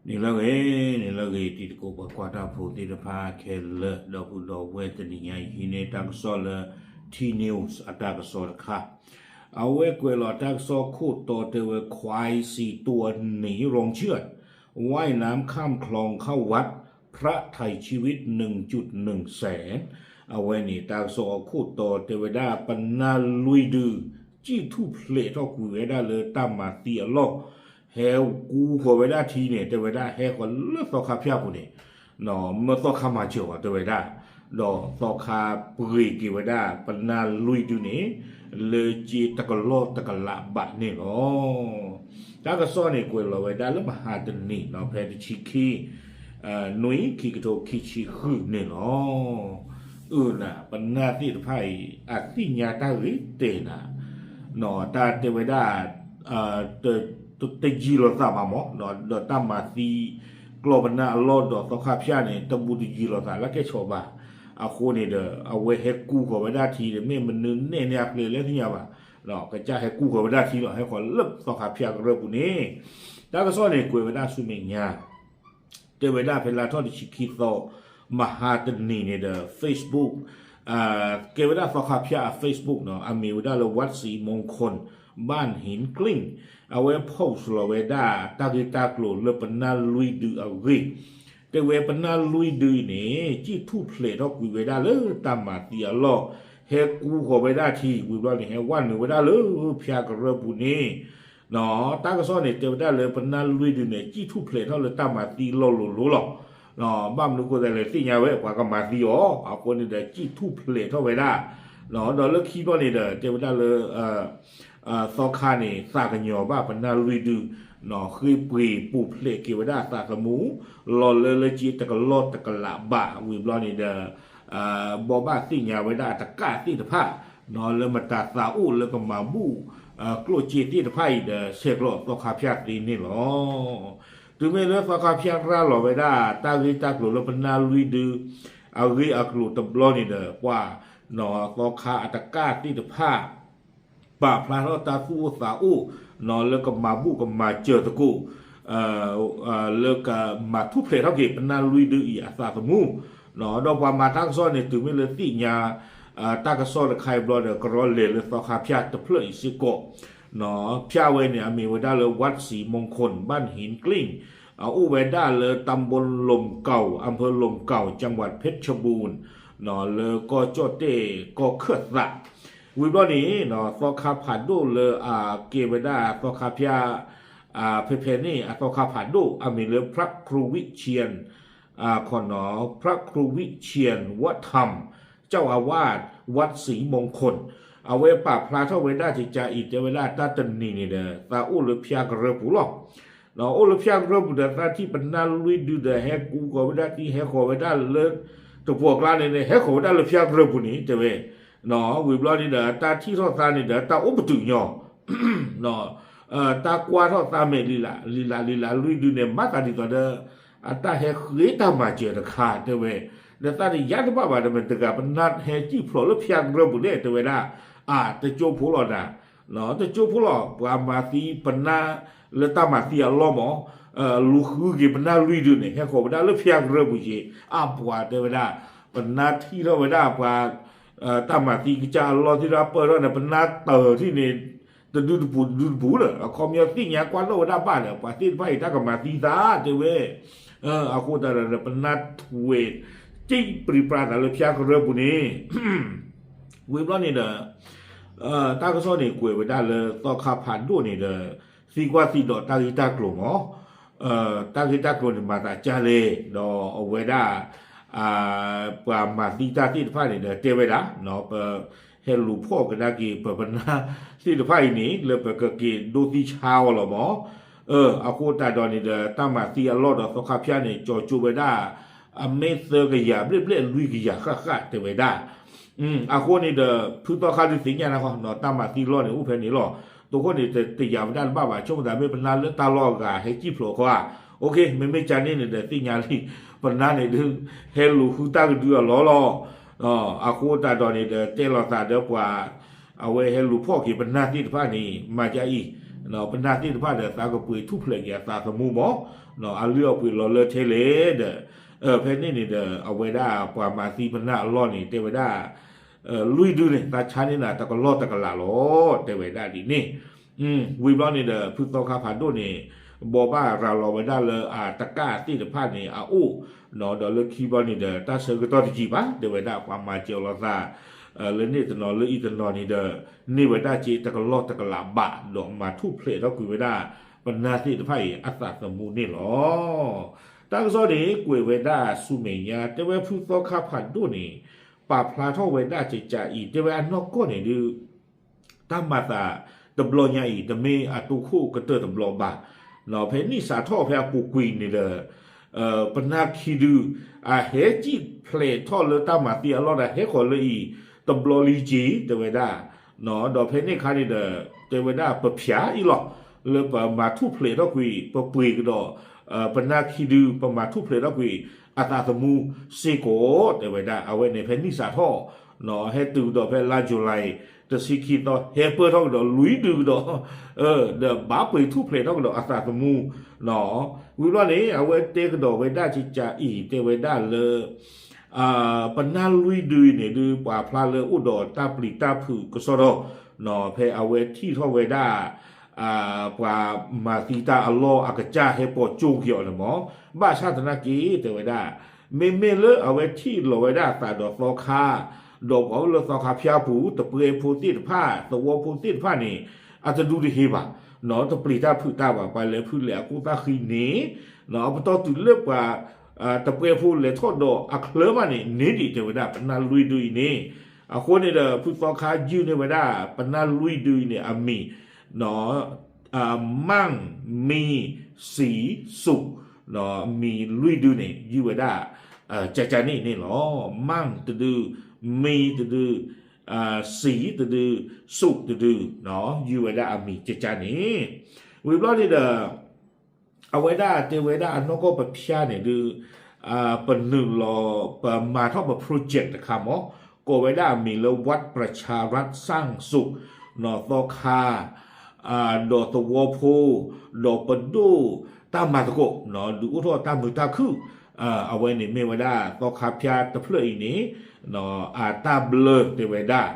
န့ၣ်လၢအဂ့ၤ, န့ၣ်လၢအဂ့ၤ တံၤသကိးပှၤကွၢ်တၢ်ဖိသ့ၣ်တဖၣ်ခဲလၢာ် ဒီပုၢ်ဒီဝဲၢ် တနံၤညါအံၤဟံးန့ၢ်တၢ်ကစီၣ်လၢ T News အတၢ်ကစီၣ်တခါ, အဝဲကွဲးလီၤတၢ်ကစီၣ်ခိၣ်တီတဲဝဲ ควายสี่ตัวหนีโรงเชือด ว่ายน้ำข้ามคลองเข้าวัดพระไทยชีวิตหนึ่งจุดหนึ่งแสน အဝဲန့ၣ် တၢ်ကစီၣ်အခိၣ်တီတဲဝဲဒၣ် ပနၢ်လွံၢ်ဒု စံၣ်ထူၣ်ဖျဲးထီၣ်ကွံာ်ဝဲဒၣ်လၢတၢ်မၤသံအလီၢ်, ဟဲကူဃီၤဝဲဒၣ်ထံန့ၣ် တဲဝဲဒၣ်ဟဲဃီၤလၢသီခါဖၠၣ်ပူၤန့ၣ် မၢသီခါမၤစၢၤအီၤတဲဝဲဒၣ်, ဒီးသီခါပှ့ၤက့ၤဝဲဒၣ် ပနၢ်လွံၢ်ဒုန့ၣ် လၢစ့တကလီၢ်တကလးဘးန့ၣ်လီၤ. တၢ်ကစီၣ်န့ၣ်ကွဲးလီၤဝဲဒၣ်လၢမဟါတနံၤနီၤ ဖဲတဆံခံ နွံ ခံကထိခံဆံဃုန့ၣ်လီၤ. အၢ နၤ ပနၢ်သ့ၣ်တဖၣ်အံၤ အသ့ၣ်ညါတၢ်ဂ့ၤတဲနၤ, တၢ်တဲဝဲဒၣ် တယံာ်လိာ်သးဘၣ်မး ဒီးတၢ်မၤသံကျီၢ်ပနၢ်အလီၢ်ဒီးသီခါဖၠၣ်န့ၣ် တဘူးတယံာ်လိာ်သးလၢကဲဆီဘၣ်. အဃိန့ၣ်ဒီး အဝဲဟဲကူဃီၤဝဲဒၣ်ထံဒီး မ့ၢ်မနုၤနဲၣ်န့ၢ်အကျဲလဲၣ်သ့ၣ်ညါဘၣ်, ကစၢ်ဟဲကူဃီၤဝဲဒၣ်ထံလီၤ ဟဲဃီၤလၢသီခါဖၠၣ်ကရၢၢ်ပူၤန့ၣ်, တၢ်ကစီၣ်န့ၣ်ကွဲးဝဲဒၣ်ဆူမဲာ်ညါ တဲဝဲဒၣ်ဖဲလါထီၣ်တဆံခံသီ မဟါတနံၤန့ၣ်ဒီး Facebook ကဲဝဲဒၣ်သီခါဖၠၣ်အ Facebook နီၤ အမ့ၢ်ဝဲဒၣ်လၢ วัดศรีมงคล บ้านหินกลิ้ง အဝဲ post လီၤဝဲဒၣ် တၢ်ဂ့ၢ်တၢ်ကျိၤလၢပနၢ်လွံၢ်ဒုအဂ့ၢ်, တဲဝဲပနၢ်လွံၢ်ဒုအံၤန့ၣ် စံၣ်ထူၣ်ဖျဲးထီၣ်ကွံာ်ဝဲဒၣ်လၢတၢ်မၤသံအလီၢ်, ဟဲကူဃီၤဝဲဒၣ်ထံ ဝံၤဘျီန့ၣ် ဟဲဝဲနုာ်ဝဲဒၣ်လၢဖၠၣ်ကရၢၢ်ပူၤန့ၣ် တၢ်ကစီၣ်န့ၣ် တဲဝဲဒၣ်လၢပနၢ်လွံၢ်ဒုန့ၣ် စံၣ်ထူၣ်ဖျဲးထီၣ်လၢတၢ်မၤသံလီၢ်လိၤလိၤလီၤ. ဘၣ်မနုၤအဃိသတးလဲၣ်သ့ၣ်ညါဝဲ ပှၤကမၤသံအီၤ အဃိန့ၣ်ဒီး စံၣ်ထူၣ်ဖျဲးထီၣ်ဝဲဒၣ်, ဒီးလၢခံဘျီန့ၣ်ဒီး တဲဝဲဒၣ်လၢ သီခါန့ၣ် သးကညီၤဘၣ်ပနၢ်လွံၢ်ဒု, ဃ့ပှ့ၤပူၤဖျဲးက့ၤဝဲဒၣ်အသးသမူ လီၤလၢလၢက့တကလီၢ်တကလးဘး ဝံၤဘျီန့ၣ်ဒီး ဘိးဘၣ်သ့ၣ်ညါဝဲဒၣ်အတကးသ့ၣ်တဖၣ် လၢမတၤသးအိၣ်လၢကမၤဘူၣ် ကျိၣ်စ့သ့ၣ်တဖၣ်အံၤဒီး ဆဲးကျိးသီခါဖၠၣ်သ့န့ၣ်လီၤ. တုၤမ့ၢ်လၢသီခါဖၠၣ်ရၤလီၤဝဲဒၣ် တၢ်ဂ့ၢ်တၢ်ကျိၤလၢပနၢ်လွံၢ်ဒု အဂ့ၢ်အကျိၤတဘျီန့ၣ်ဒီး ပှၤ သီခါအတကးသ့ၣ်တဖၣ် ပာ်ဖျါထီၣ်တၢ်သူၣ်အိၣ်သးအိၣ် လၢကမၤဘူၣ်ကမၤစၢၤသကိး လၢကမၤထူၣ်ဖျဲးထီၣ်က့ၤ ပနၢ်လွံၢ်ဒုအံၤအသးသမူ, ဒီးပှၤမၤတၢ်ကစီၣ်န့ၣ် တုၤမ့ၢ်လၢသ့ၣ်ညါ တၢ်ကစီၣ်တခါအံၤဘျီဒီး ကရီလဲၤလၢသီခါဖၠၣ်တဖျၢၣ်အံၤစ့ၢ်ကီး, ဖၠၣ်ဝဲန့ၣ် အမ့ၢ်ဝဲဒၣ်လၢ วัดศรีมงคล บ้านหินกลิ้ง အအိၣ်ဝဲဒၣ်လၢ ตำบลลมเก่า อำเภอลมเก่า จังหวัดเพชรบูรณ์ လၢကီၢ်ကၠီၣ်တဲၣ်ကီၢ်ခၢၣ်သး, ဝံၤဘျီန့ၣ် သီခါဖးဒိၣ်လၢအကဲဝဲဒၣ်သီခါဖၠၣ် ဖဲဖဲန့ၣ် အသီခါဖးဒိၣ် အမ့ၢ်လၢ พระครูวิเชียร ခီနီၤ พระครูวิเชียร วัฒธรรม เจ้าอาวาสวัดศรีมงคล အဝဲပာ်ဖျါထီၣ်ဝဲဒၣ်ကကါအံၤ တဲဝဲဒၣ်တၢ်တနံၤန့ၣ်ဒီး သးအိၣ်လၢဖၠၣ်ကရၢၢ်ပူၤလီၤ. အိၣ်လၢဖၠၣ်ကရၢၢ်ပူၤဒီး သးထံၣ်ပနၢ်လွံၢ်ဒုဒီး ဟဲကူဃီၤဝဲဒၣ်ထံ ဟဲဃီၤဝဲဒၣ်လၢ တပှီၢ်ကျါန့ၣ်န့ၣ် ဟဲဃီၤဝဲဒၣ်လၢဖၠၣ်ကရၢၢ်ပူၤန့ၣ် တဲဝဲ, ဝံၤဘျီန့ၣ်ဒီး တၢ်ထံၣ်ထီၣ်သးန့ၣ်ဒီး တၢ်အိၣ်ပတုာ်ညီ တၢ်ကွၢ်ထီၣ်သးမဲာ်လံလး လံလးလံလး လွံၢ်ဒုန့ၣ် မၤသးဒ်သိးဒီး အတၢ်ဟဲဃ့တၢ်မၤစၢၤတခါ တဲဝဲ, ဒီးသးတယါတဘၣ်ဘၣ်ဒီး မတၤတဂၤပနၢ်ဟဲစံၣ်ဖျိးလၢဖၠၣ်ကရၢၢ်ပူၤလဲၣ် တဲဝဲဒၣ်, အါ တကၠိဖိလီၤနၤ, တကၠိဖိလီၤ ပှၤမၤသံပနၢ်လၢတၢ်မၤသံအလီၢ်မး, လူၤဃုက့ၤပနၢ်လွံၢ်ဒုန့ၣ် ဟဲဃီၤဝဲဒၣ်လၢဖၠၣ်ကရၢၢ်ပူၤက့ၤ အါပှၤတဲဝဲဒၣ်, ပနၢ်ထံၣ်ထီၣ်ဝဲဒၣ်ပှၤ တၢ်မၤသံကစၢ်အလီၢ်ထံၣ်ဒၣ်ပၢၢ်ထီၣ်န့ၣ် ပနၢ်တၢၤထံၣ်န့ၣ် တဒုတပူၤတဒုတပူၤလၢ အခီပညီသ့ၣ်ညါကွၢ်ထီၣ်ဝဲဒၣ်ဘၣ်ဒီး ပှၤသ့ၣ်တဖၣ်အံၤတၢ်ကမၤသံသး တဲဝဲ, အဃိသတးဒီး ပနၢ်ထွဲ စံၣ်ပြံပြါသးလၢဖၠၣ်ကရၢၢ်ပူၤန့ၣ် ဝံၤဘျီန့ၣ်ဒီး တၢ်ကစီၣ်န့ၣ် ကွဲးဝဲဒၣ်လၢသီခါဖးဒိၣ်န့ၣ်ဒီး သံကွၢ်သံဒိးတၢ်ဂ့ၢ်တၢ်ကျိၤမး, တၢ်ဂ့ၢ်တၢ်ကျိၤန့ၣ် မၤသးကၢ်လဲၣ် ဒီးအဝဲဒၣ် ပှၤမၤသံတၢ်သ့ၣ်တဖၣ်န့ၣ်ဒီး တဲဝဲဒၣ် ပဟဲလူၤဖီၣ်ကဒါက့ၤ ပပနၢ်သ့ၣ်တဖၣ်အံၤန့ၣ် လၢပကက့ၤဒိသံဆါအီၤလီၤမး, အဃိသတးဒီးန့ၣ်ဒီး တၢ်မၤသံအလီၢ်ဒီးသီခါဖၠၣ်န့ၣ် ကၠီၤကၠိဝဲဒၣ် အမ့ၢ်သၢကယၤဘျဲၣ်ဘျဲၣ်လွံၢ်ကယၤဃၣ်ဃၣ်တဲဝဲဒၣ် အဃိန့ၣ်ဒီး ဖုသီခါဒုးသ့ၣ်ညါနၤဃီ တၢ်မၤသံလီၢ်န့ၣ်အိၣ်ဖဲန့ၣ်လီၤ. တဃိန့ၣ် တယာ်ဝဲဒၣ်တဘၣ်ဘၣ် ဆိကမိၣ်သးမ့ၢ်ပနၢ်လၢတၢ်လီၢ်အဂၤဟဲစံၣ်ဖျိးခီဧါ, အိၣ်ခ့ မ့မ့ၢ်ကန့ၣ်န့ၣ်ဒီးသ့ၣ်ညါလံ, ပနၢ်န့ၣ်ဒုး ဟဲလူၤဃုတၢ်ကဒုအလီၢ်လီၤ. အဃိသတးဒီးန့ၣ်ဒီး တဲလိာ်သးဒီးပှၤ အဝဲဟဲလူၤဖီၣ်က့ၤပနၢ်သ့ၣ်တဖၣ်န့ၣ် မၤဒ်အံၤ ပနၢ်သ့ၣ်တဖၣ်ဒီး သးကပှ့ၤထူၣ်ဖျဲးက့ၤအသးသမူမး, အလုၢ်အပှ့ၤလီၤလၢထဲလဲၣ်ဒီး, ဖဲန့ၣ်န့ၣ်ဒီး အဝဲဒၣ်ပှၤမၤသံပနၢ်အလီၢ်န့ၣ် တဲဝဲဒၣ် လွံၢ်ဒုန့ၣ် သးဆါန့ၢ်နၤတကလီၢ်တကလးလီၤ တဲဝဲဒၣ်ဒ်န့ၣ်. ဝံၤဘျီန့ၣ်ဒီး ဖုသီခါဖးဒိၣ်န့ၣ် ဘိးဘၣ်ရၤလီၤဝဲဒၣ်လၢအတကၣ်သ့ၣ်တဖၣ်န့ၣ် အအိၣ်, ဒီးလၢခံဘျီန့ၣ်ဒီး တၢ်ဆၢကတီၢ်တယံာ်ဘၣ် တဲဝဲဒၣ်ပှၤမၤစၢၤလီၤသး လၢန့ၣ်တနီၤလၢအံၤတနီၤန့ၣ်ဒီး န့ၢ်ဝဲဒၣ်စ့တကလီၢ်တကလးဘး ဒီးမၤထူၣ်ဖျဲးထီၣ်ကွံာ်ဝဲဒၣ် ပနၢ်သ့ၣ်တဖၣ်အံၤအသးသမူန့ၣ်လီၤ. တၢ်ကစီၣ်န့ၣ် ကွဲးဝဲဒၣ်ဆူမဲာ်ညါ တဲဝဲဖုသီခါဖးဒိၣ်န့ၣ် ပာ်ဖျါထီၣ်ဝဲဒၣ်ကကးအံၤ တဲဝဲအနီၢ်ကီၢ်န့ၣ်ဒုး တၢ်မၤသးတဘျီညါအံၤ တမ့ၢ်အတိခိၣ်ကတၢၢ်တဘျီဘၣ်. ဖဲနံၣ်စးထီၣ်ဖဲအပူၤကွံာ်န့ၣ်ဒီး ပနၢ်ခံဒု အဟဲစံၣ်ဖျဲးထီၣ်လၢတၢ်မၤသံအလီၢ်ဒီး ဟဲဃီၤလၢအံၤ တဘျီလံက့ၤ တဲဝဲဒၣ်, ဒီးဖဲန့ၣ်အခါန့ၣ်ဒီး တဲဝဲဒၣ်ပဖၠးအံၤလီၤ, လၢပမၤထူၣ်ဖျဲးထီၣ်ကွံာ် ပပှ့ၤကဒီး ပနၢ်ခံဒု ပမၤထူၣ်ဖျဲးထီၣ်ကွံာ် အသးသမူစ့ၢ်ကီး တဲဝဲဒၣ် အဝဲန့ၣ်ဖဲနံၣ်စးထီၣ် ဟဲတုၤကဒီးဖဲလါယူၤလံ တဆံခံသီ ဟဲပၢၢ်ထီၣ်ကဒီးလွံၢ်ဒုကဒီး ဒီးဘၣ်ပှ့ၤထူၣ်ဖျဲးထီၣ်ကဒီးအသးသမူ ဝံၤဘျီန့ၣ် အဝဲတဲကဒီးဝဲဒၣ်ကကးအံၤ တဲဝဲဒၣ်လၢ ပနၢ်လွံၢ်ဒုအံၤန့ၣ်ဒုး ပှၤဖျါလၢအိၣ်ဒီးတၢ်ပျံၤတၢ်ဖုးကစီဒီ ဖဲအဝဲထံၣ်ထီၣ်ဝဲဒၣ် ပှၤမၤသံတၢ်အလီၢ်အကစၢ်ဟဲပိာ်ကၠိက့ၤအီၤန့ၣ်မး, ဘၣ်ဆၣ်သနာ်က့ တဲဝဲဒၣ် မ့မ့ၢ်လၢအဝဲထံၣ်လီၤဝဲဒၣ်အသးဒီးသီခါ ဒီးပှၤအိၣ်လၢသီခါဖၠါပူၤ တပှဲဖိသ့ၣ်တဖၣ် သဝီဖိသ့ၣ်တဖၣ်န့ၣ် အတဒူတဟ့ဘၣ်, တပျံၤတၢ်ဖုးတၢ်ဘၣ် ပှၤလဲၤဖုးလဲၤအခိၣ်သၣ်ဃံန့ၣ် အပတီၢ်တုၤလၢပှၤ တပှဲဖိလဲၤထီၣ်ဒီးအချၢမးန့ၣ် န့ၢ်ဒံးတဲဝဲဒၣ် ပနၢ်လွံၢ်ဒုအံၤန့ၣ်, အဃိန့ၣ်ဒီး ဖုသီခါယုၢ်န့ၢ်ဝဲဒၣ် ပနၢ်လွံၢ်ဒုအံၤန့ၣ် အမံၤ မၢ် မံ စံ စူး, မံၤလွံၢ်ဒုန့ၣ် ယုၢ်ဝဲဒၣ် ကကန့ၣ်န့ၣ်လီၤ. မၢ်တဒု, မံၤတဒု, စံၤတဒု, စူးတဒု, ယုၢ်ဝဲဒၣ်အမံၤကကန့ၣ်, ဝံၤဘျီန့ၣ်ဒီး အဝဲဒၣ်တဲဝဲဒၣ်အနီၢ်ကီၢ်ပဖၠါန့ၣ်ဒုး ပနုာ်လီၤ ပမၤထီၣ်ပ project တခါမး, ကိးဝဲဒၣ်အမံၤလၢ ဝးပြၢၣ်ဆၣ်ရၣ်စၣ်စူး, နီၢ်သီခါ ဒီးသဝီဖိ, ဒီးပဒိၣ်တၢ်မၤသကိး, ဒုးအိၣ်ထီၣ်တၢ်မုာ်တၢ်ခုၣ်, အဝဲန့ၣ်မ့ၢ်ဝဲဒၣ်သီခါဖၠါတဖျၢၣ်အံၤန့ၣ် အတၢ်ဘျၢတဲဝဲဒၣ်,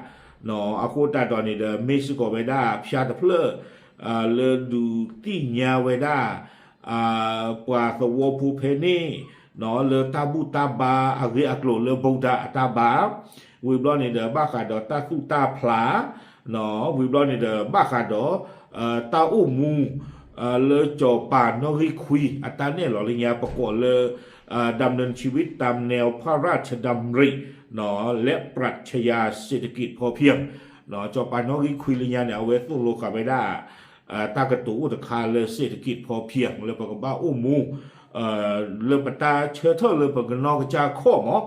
အဃိသတးဒီးန့ၣ်ဒီး မ့ၢ်စ့ၢ်ကီးဝဲဒၣ်ဖၠါတဖျၢၣ် လၢဒုးသ့ၣ်ညါဝဲဒၣ် ပှၤသဝီဖိဖဲန့ၣ် လၢတၢ်ဘူၣ်တၢ်ဘါအဂ့ၢ်အကျိၤလၢ ဗုဒ္ဓ အတၢ်ဘါ, ဝံၤဘျီန့ၣ်ဒီး ဘၣ်ဃးဒီးတၢ်သူၣ်တၢ်ဖျး, ဝံၤဘျီန့ၣ်ဒီး ဘၣ်ဃးဒီး တၢ်အိၣ်မူ လၢစီၤပၤနီၣ်ဂံၢ်ခွံအတၢ်နဲၣ်လီၤလၢညါ ပကိးလၢ ดำเนินชีวิตตามแนวพระราชดำริ และปรัชญาเศรษฐกิจพอเพียง စီၤပၤနီၣ်ဂံၢ်ခွံလၢညါန့ၣ် အဝဲသိၣ်လိဃာ်ဝဲဒၣ် တၢ်ကတိၤအိၣ်တခါလၢ เศรษฐกิจพอเพียง လၢပကဘၣ်အိၣ်မူ လၢပတၢ်ဆၢထၢၣ်လၢပကနီၢ်ကစၢ်ခီၣ်မး,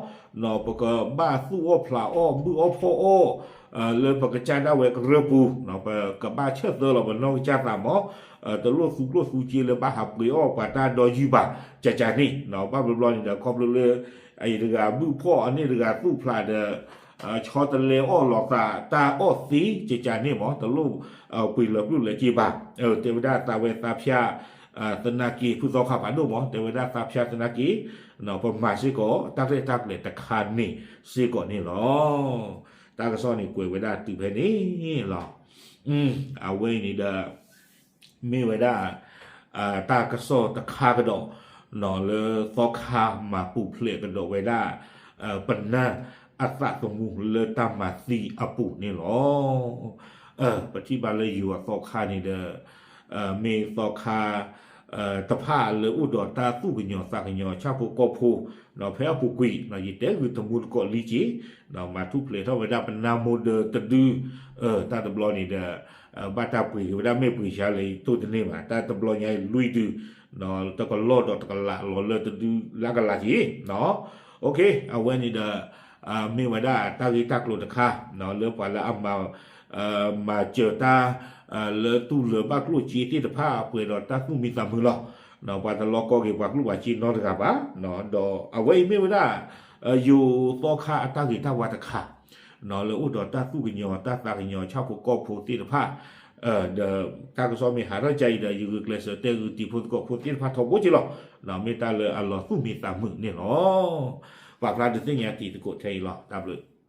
ပကဘၣ်သူၣ်အီၣ်ဖျးအီၣ် ဘုၣ်အီၣ်ဖီၣ်အီၣ် လၢပကစၢ်ဒၣ်ဝဲကရၢၢ်ပူၤ, ပကဘၣ်ဆၢၣ်သၢလီၤပနီၢ်ကစၢ်သးမး, တလိၣ်သူကျိၣ်သူစ့လၢဘၣ်ဟးပှ့ၤအီၣ်ပှၤတၢ်ဒီးယုၢ်ဘၣ် ကကန့ၣ်, ဘၣ်ဘျီဘျီန့ၣ်ဒီး ခီဖျိလၢ အအံၤတဂၤဘုၣ်ဖီၣ် အန့ၣ်တဂၤသူၣ်ဖျးဒီး ဆီတလဲအီၣ်လိာ်သး တၢ်အီၣ်သ့ ကကန့ၣ်မး တလိၣ်ပှ့ၤလၢၤပျုၢ်လၢၤက့ဘၣ်, တဲဝဲဒၣ်သးဝဲသးဖၠါ သနာ်က့ ဖုသီခါဖးဒိၣ်မး တဲဝဲဒၣ်သးဖၠါသနာ်က့ ပမၤစ့ၢ်ကီး တၢ်ရဲၣ်တၢ်ကျဲၤတခါန့ၣ်စ့ၢ်ကီးန့ၣ်လီၤ. တၢ်ကစီၣ်န့ၣ်ကွဲးဝဲဒၣ်တုၤဖဲန့ၣ်လီၤ. အဝဲအံၤန့ၣ်ဒီး မ့ၢ်ဝဲဒၣ် တၢ်ကစီၣ်တခါကဒီး လၢသီခါမၤပူၤဖျဲးကဒီးဝဲဒၣ် ပနၢ်အသးသမူလၢတၢ်မၤသံအပူၤန့ၣ်လီၤ. ပထံၣ်ဘၣ်လၢယိၤအသီခါန့ၣ်ဒီး မ့ၢ်သီခါ တဖၣ်လၢအိၣ်ဒီးတၢ်သူၣ်ကညီၤသးကညီၤဆၣ်ဖိကီၢ်ဖိ ဖဲအပူၤကွံာ် ယတဲဂုာ်တမူတကိးလံက့ၤ မၤထူၣ်ဖျဲးထီၣ်ဝဲဒၣ်ပနၢ်မိၢ်ဒၢတဒု တၢ်တဘျီန့ၣ်ဒီး ဘၣ်တၢ်ပှ့ၤက့ၤဝဲဒၣ်မ့ၢ်ပှ့ၤဆါလၢတိၢ်တန့ၢ်ဘၣ် တၢ်တဘျီညါအံၤလွံၢ်ဒု တကလီၢ်ဒီးတကလးလီၤလၢတဒုလၢကလးက့ၤ အဝဲန့ၣ်ဒီး မ့ၢ်ဝဲဒၣ်တၢ်ဂ့ၢ်တၢ်ကျိၤတခါ လၢပှၤလၢအမၤ မၤစၢၤတၢ် လၢတူၢ်လၢဘၣ်ကျိၣ်စ့သ့ၣ်တဖၣ် ပှဲၤဒီးတၢ်သူၣ်မံသးမုာ်လီၤ. ပှၤတလီၤကီက့ၤပှၤကျိၣ်ပှၤစ့နီတဂၤဘၣ်. ဒီးအဝဲအံၤမ့ၢ်ဝဲဒၣ် ယိၤသီခါအတၢ်ဂ့ၤတၢ်ဝါတခါ လၢအိၣ်ဒီးတၢ်သူၣ်ကညီၤတၢ်သးကညီၤဆၣ်ဖိကီၢ်ဖိသ့ၣ်တဖၣ် ဒီးတၢ်ကစီၣ်မ့ၢ်ဟးထီၣ်ကါအံၤဒီး ယဂုာ်ကျဲးစၢးတဲဂုာ်တံၤဖိသကိးဖိသ့ၣ်တဖၣ်ထီဘိက့လီၤ. မ့ၢ်တၢ်လၢအလီၤသူၣ်မံသးမုာ်န့ၣ်လီၤ. ပာ်ဖျါဒုးသ့ၣ်ညါတံၤသကိးထဲအံၤလီၤ. တၢ်ဘျုး